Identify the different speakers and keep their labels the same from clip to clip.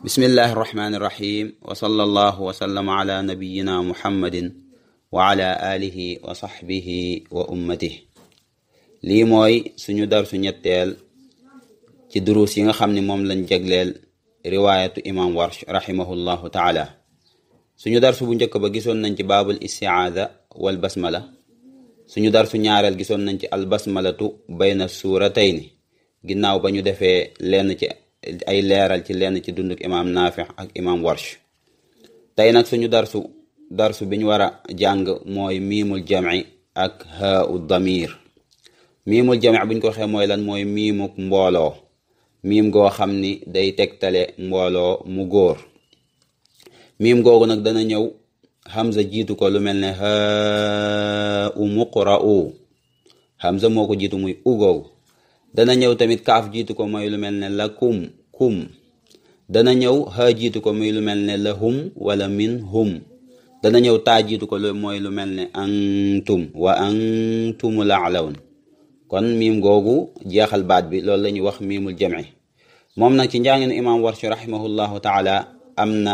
Speaker 1: بسم الله الرحمن الرحيم وصلى الله وسلم على نبينا محمد وعلى آله وصحبه وأمته lii mooy suñu darsu ñetteel ci duruus yi nga xam ne moom lañ jagleel riwaayatu imam Warsh rahimahullahu taala. suñu darsu bu njëkk ba gisoon nañ ci baabul istiaada wal basmala. suñu darsu ñaareel gisoon nañ ci al basmalatu bayna suuratayni ginnaaw ba ñu defee lenn ci ay leeral ci lenn ci dunduk imam Naafi ak imam Warsh. tey nag suñu darsu biñ war a jàng mooy miimul jam'i ak haa'u damir. miimul jam'i buñ ko waxee mooy lan? mooy miimuk mbooloo, miim goo xam ni day tegtale mbooloo mu góor. miim googu nag dana ñëw hamza jiitu ko lu mel ne haa'u muqra'u, hamza moo ko jiitu muy u googu. dana ñëw tamit kaaf jiitu ko mooy lu mel ne lakum kum. dana ñëw ha jiitu ko muy lu mel ne lahum wala minhum. dana ñëw taa jiitu ko mooy lu mel ne antum wa antumul a'lawn. kon miim googu jeexal baat bi loolu la ñuy wax miimul jam'i. moom nag ci njànginu imam Warsh rahimahullahu taala am na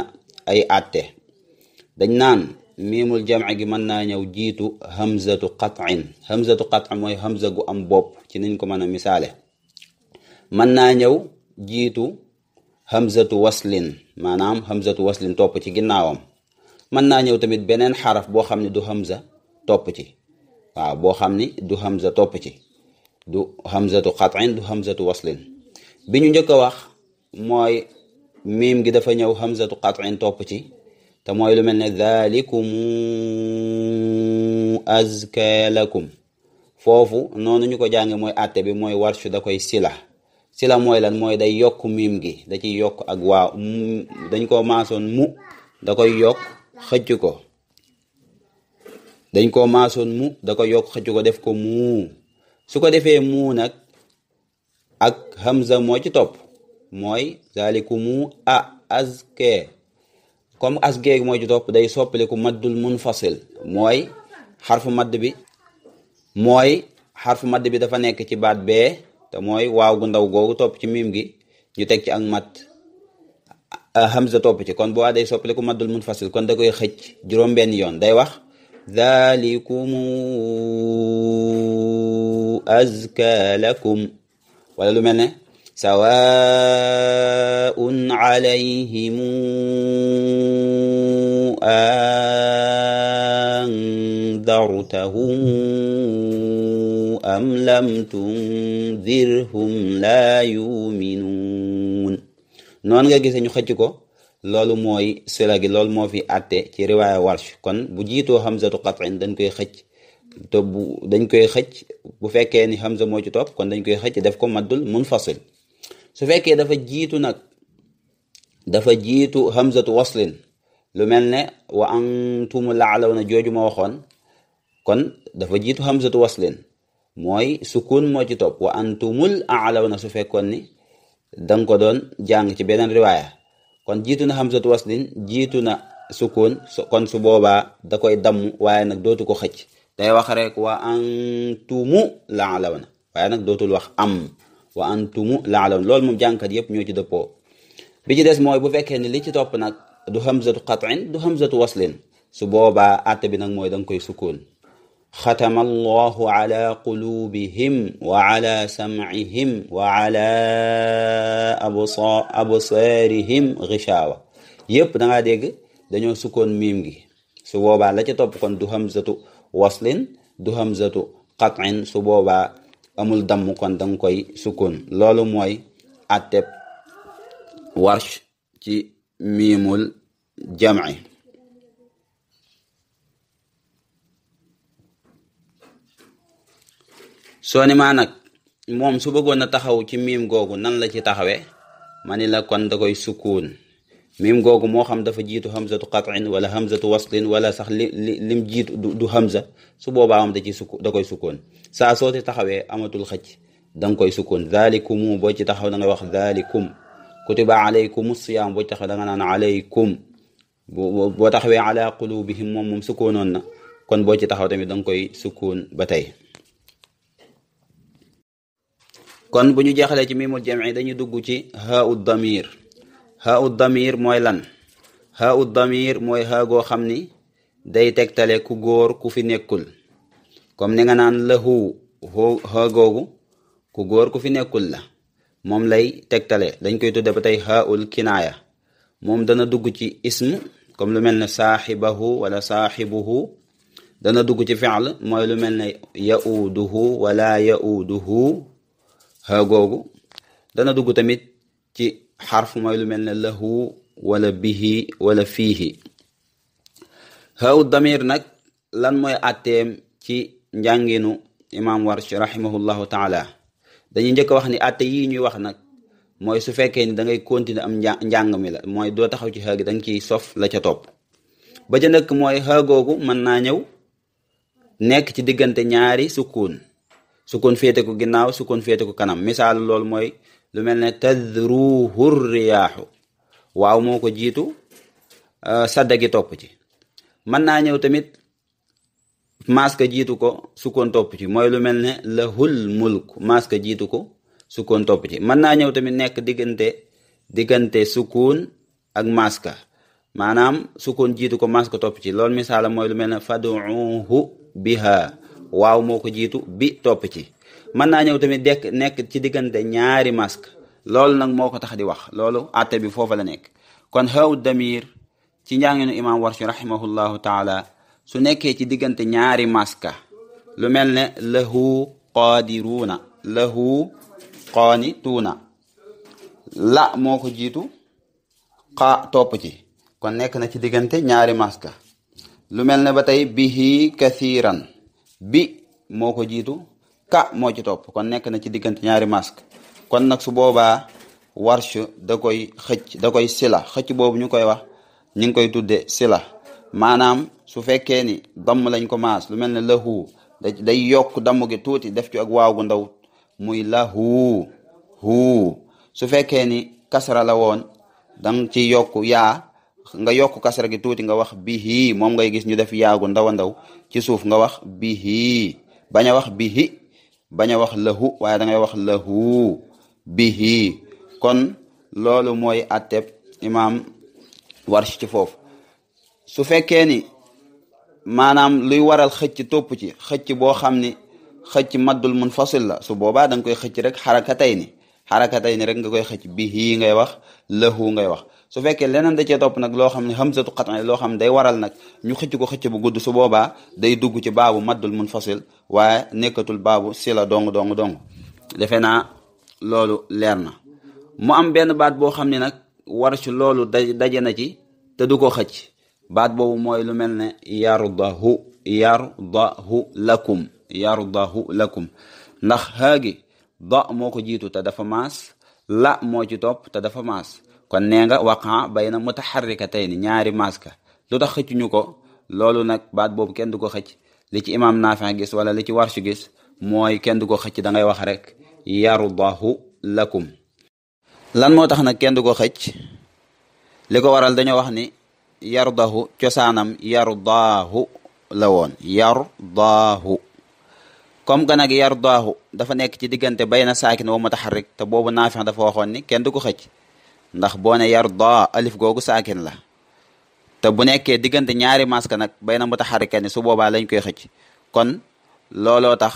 Speaker 1: ay àtte. dañ naan miimul jam'i gi mën naa ñëw jiitu hamzatu qat'in. hamzatu qat' mooy hamza gu am bopp ci niñ ko mën a misaale. mën naa ñëw jiitu hamzatu waslin, maanaam hamzatu waslin topp ci ginnaawam. mën naa ñëw tamit beneen xaraf boo xam ne du hamza topp ci, waaw boo xam ni du hamza topp ci, du hamzatu qat'in du hamzatu waslin. bi ñu njëkk a wax mooy miim gi dafa ñëw hamzatu qat'in topp ci, te mooy lu mel ne dhalikum azka lakum. foofu noonu ñu ko jànge mooy àtte bi mooy Warsh da koy sila mooy lan? mooy day yokk miim gi, da ciy yokk ak waaw. dañ ko maasoon mu, da koy yokk xëcc ko. dañ ko maasoon mu, da koy yokk xëcc ko def ko muu. su ko defee muu nag ak hamza moo ci topp, mooy zalikumu azke. comme azke moo ci topp day soppaliku maddul munfasil, mooy xarfu madd bi dafa nekk ci baat bee, te mooy waaw gu ndaw googu topp ci miim gi ñu teg ci ak mat hamza topp ci. kon bu waa day soppaliku maddul munfasil, kon da koy xëcc juróom-benn yoon. day wax dhalikumu azka lakum, wala lu mel ne sawaa'un alayhim andartahum am lam tundirhum la yuminuun. noonu nga gisee ñu xëcc ko, loolu mooy sila gi, loolu moo fi àtte ci riwaaya Warsh. kon bu jiitoo hamzatu qat'in dañ koy xëcc, te bu fekkee ni hamza moo ci topp kon dañ koy xëcc def ko maddul munfasil. su fekkee dafa jiitu hamzatu waslin, lu mel ne wa antumul a'lawna jooju ma waxoon, kon dafa jiitu hamzatu waslin, mooy sukun moo ci topp wa antumul a'lawna. su fekkoon ni danga ko doon jàng ci beneen riwaaya, kon jiitu na hamzatu waslin, jiitu na sukun, kon su boobaa da koy damm, waaye nag dootu ko xëcc. day wax rek wa antumu la'lawna, waaye nag dootul wax am wa antumu la'lawna. loolu moom jàngkat yépp ñoo ci dëppoo. bi ci des mooy bu fekkee ni li ci topp nag du hamzatu qat'in du hamzatu waslin, su boobaa àtte bi nag mooy danga koy sukun. xatama allahu ala qulubihim wa ala sam'ihim wa ala absaarihim ghishawa. yépp dangaa dégg dañoo sukkoon miim gi. su boobaa la ca topp kon du hamzatu waslin du hamzatu qat'in, su boobaa amul damm, kon danga koy sukkoon. loolu mooy àtteb Warsh ci miimul jam'i. soo ni maa nag moom su bëggoon a taxaw ci miim googu nan la ci taxawee, ma ni la kon da koy sukkoon. miim googu moo xam dafa jiitu hamzatu qat'in wala hamzatu waslin, wala sax lim jiitu du hamza, su boobaa moom da koy sukkoon. saa soo ci taxawee amatul xëcc, danga koy sukkoon. dhalikumu boo ci taxaw da nga wax dhalikum. kutiba alaykum siyam boo ci taxaw da nga naan alaykum. boo taxawee ala qulubihim moom sukkoonoon na, kon boo ci taxaw tamit danga koy sukkoon ba tey. kon bu ñu jeexalee ci miimul jam'i dañuy dugg ci haa'u damir. haa u damir mooy lan haa u damir mooy haa goo xam ni day tegtale ku góor ku fi nekkul comme ni nga naan lahu haa googu ku góor ku fi nekkul la moom lay tegtale dañ koy tudde ba tey haa ul kinaaya moom dana dugg ci ism comme lu mel ne saaxibahu wala saaxibuhu dana dugg ci fi'l mooy lu mel ne yauduhu wala yauduhu haa googu dana dugg tamit ci xarf mooy lu mel ne lahu wala bihi wala fiihi haa u damir nag lan mooy atteem ci njànginu imam Warsh rahimahullahu taala dañuy njëkk a wax ni atte yii ñuy wax nag mooy su fekkee ni da ngay continuer am njàng mi la mooy doo taxaw ci xaa gi da nga ciy sof la ca topp ba ca ndëkk mooy xaa googu mën naa ñëw nekk ci diggante ñaari sukun féete ko ginnaaw sukun féete ko kanam misaal loolu mooy lu mel ne tadruhu riyaaxu waaw moo ko jiitu sadda gi topp ci mën naa ñëw tamit maska jiitu ko sukun topp ci mooy lu mel ne lahul mulk maska jiitu ko sukun topp ci mën naa ñëw tamit nekk diggante sukun ak maska maanaam sukun jiitu ko maska topp ci loolu misaala mooy lu mel ne faduuhu biha waaw moo ko jiitu bi topp ci mën naa ñëw tamit nekk ci diggante ñaari maska loolu nag moo ko tax di wax loolu atte bi foofa la nekk kon xaw damir ci njànginu imam Warsh rahimahullahu taala su nekkee ci diggante ñaari maska lu mel ne lahu qaadiruuna lahu qaanituuna la moo ko jiitu xa topp ci kon nekk na ci diggante ñaari maska lu mel ne ba tey bihi kathiran bi moo ko jiitu ka moo ci topp kon nekk na ci diggante ñaari maska kon nag su boobaa Warsh da koy sila xëcc boobu ñu koy wax ñu ngi koy tudde sila maanaam su fekkee ni damm lañ ko maas lu mel ne lahu day yokk damm gi tuuti def ci ak waaw gu ndaw muy lahu su fekkee ni kasra la woon dang ci yokk yaa nga yokk kasra gi tuuti nga wax bihi moom ngay gis ñu def yaa gu ndaw a ndaw ci suuf nga wax bihi bañ a wax bihi bañ a wax lahu waaye da ngay wax lahu bihi kon loolu mooy atteb imam Warsh ci foofu su fekkee ni maanaam luy waral xëcc topp ci xëcc boo xam ni xëcc maddul munfasil la su boobaa da nga koy xëcc rek xarakatay ni rek nga koy xëcc bihi ngay wax lahu ngay wax su fekkee leneen da cee topp nag loo xam ne hamzatu qat'i loo xam ne day waral nag ñu xëcc ko xëcc bu gudd su boobaa day dugg ci baabu maddul munfasil waaye nekkatul baabu sila dong defe naa loolu leer na mu am benn baat boo xam ne nag Warsh loolu daje na ci te du ko xëcc baat boobu mooy lu mel ne yardahu lakum ndax xaagi da moo ko jiitu te dafa maas la moo ci topp te dafa maas kon nee nga waqa bayna mutaharrikatayn ñaari maska lu tax xëccuñu ko loolu nag baat boobu kenn du ko xëcc li ci imam Naafi' gis wala li ci Warsh gis mooy kenn du ko xëcc da ngay wax rek yardahu lakum lan moo tax nag kenn du ko xëcc li ko waral dañoo wax ni yardahu cosaanam yardaahu la woon yardaahu comme que nag yardaahu dafa nekk ci diggante bayna saakin wa mutaharrik te boobu Naafi' dafa waxoon ni kenn du ko xëcc ndax boo ne yardaa alif googu saakin la te bu nekkee diggante ñaari maska nag bayna mutaharrika ni su boobaa lañ koy xëcc kon looloo tax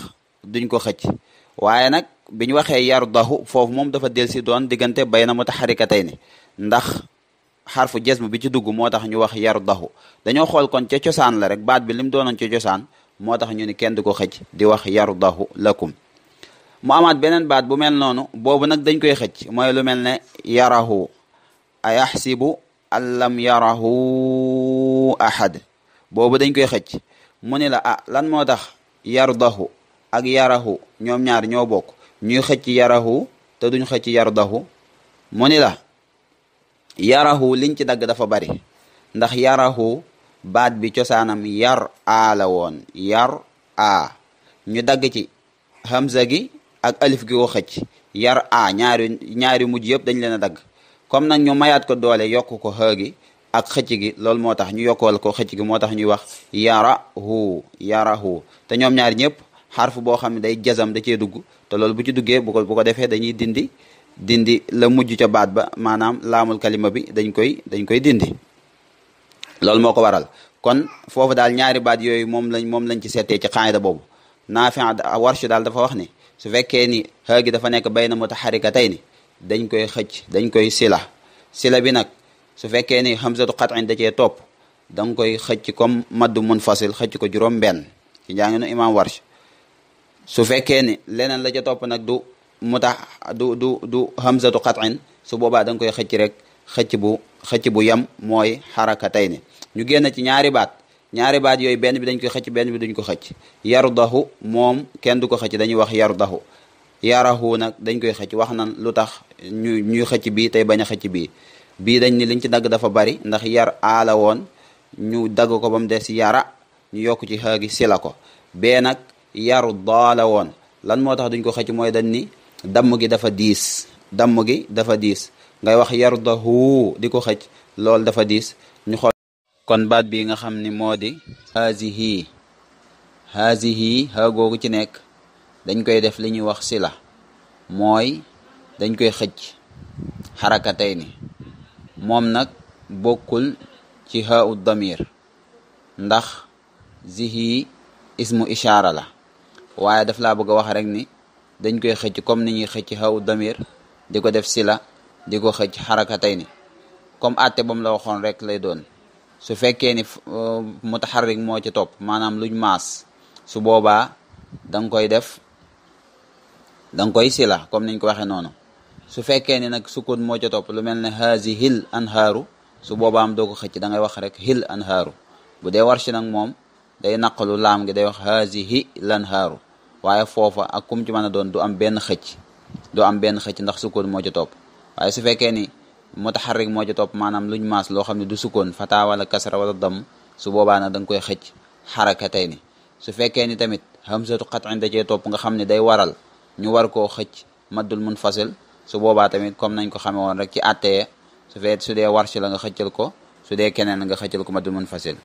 Speaker 1: duñ ko xëcc waaye nag bi ñu waxee yardahu foofu moom dafa del si doon diggante bayna mutaharrikatayni ndax xarfu jazm bi ci dugg moo tax ñu wax yardahu dañoo xool kon ca cosaan la rek baat bi lim doonoon ca cosaan moo tax ñu ni kenn du ko xëcc di wax yardahu lakum mu amaat beneen baat bu mel noonu boobu nag dañ koy xëcc mooy lu mel ne yarahu ayaxsibu an lam yarahu ahad boobu dañ koy xëcc mu ni la lan moo tax yardahu ak yarahu ñoom ñaar ñoo bokk ñuy xëcc yarahu te duñ xëcc yardahu mu ni la yarahu liñ ci dagg dafa bari ndax yarahu baat bi cosaanam yar a la woon yar a ñu dagg ci hamza gi ak alif gi ko xëcc yar a ñaari mujj yëpp dañ leen a dagg comme nag ñu mayaat ko doole yokk ko xë gi ak xëcc gi loolu moo tax ñu yokkal ko xëcc gi moo tax ñuy wax yarahu te ñoom ñaar ñëpp xarfu boo xam ne day jazam da cee dugg te loolu bu ci duggee bu ko defee dañuy dindi dindi la mujj ca baat ba maanaam laamul kalima bi dañ koy dindi loolu moo ko waral kon foofu daal ñaari baat yooyu moom lañ ci seetee ci qaayida boobu Naafi' Warsh daal dafa wax ni su fekkee ni xaa gi dafa nekk bayna mutaharrikatayni dañ koy xëcc dañ koy sila bi nag su fekkee ni hamzatu qat'in da cee topp da nga koy xëcc comme maddu munfasil xëcc ko juróom benn ci njànginu imam Warsh su fekkee ni leneen la ca topp nag du hamzatu qat'in su boobaa da nga koy xëcc rek xëcc bu yam mooy harakatayni ñu génn ci ñaari baat yooyu benn bi dañ koy xëcc benn bi duñ ko xëcc yardahu moom kenn du ko xëcc dañuy wax yardahu yarahu nag dañ koy xëcc wax nan lu tax ñuy xëcc bii tey bañ a xëcc bii dañ ni liñ ci dagg dafa bari ndax yar aala woon ñu dagg ko ba mu des yara ñu yokk ci xaagi sila ko bee nag yaru daala woon lan moo tax duñ ko xëcc mooy dañ ni damm gi dafa diis ngay wax yardahu di ko xëcc loolu dafa diis ñu xool kon baat bi nga xam ni moo di hazihi xaa googu ci nekk dañ koy def li ñuy wax sila mooy dañ koy xëcc harakatayni moom nag bokkul ci xaau damir ndax zihi ismu ishaara la waaye daf laa bëgg a wax rek ni dañ koy xëcc comme ni ñuy xëcc xaau damir di ko def sila di ko xëcc harakatayni comme àtte bam la waxoon rek lay doon su fekkee ni mutaharrik moo ci topp maanaam luñ maas su boobaa danga koy sila comme niñ ko waxee noonu su fekkee ni nag sukun moo ci topp lu mel ne haazihil anhaaru su boobaa am doo ko xëcc da ngay wax rek hil anhaaru bu dee Warsh nag moom day naqalu laam gi day wax haazihi lanhaaru waaye foofa ak kum ci mën a doon du am benn xëcc ndax sukun moo ci topp waaye su fekkee ni mutaharrik moo ci topp maanaam luñ maas loo xam ne du sukkoon fata wala kasra wala dam su boobaa nag da nga koy xëcc harakatayni su fekkee ni tamit hamzatu qat'in da cee topp nga xam ne day waral ñu war koo xëcc maddul munfasil su boobaa tamit comme nañ ko xame woon rek ci attee su dee Warsh la nga xëccal ko su dee keneen nga xëccal ko maddul munfasil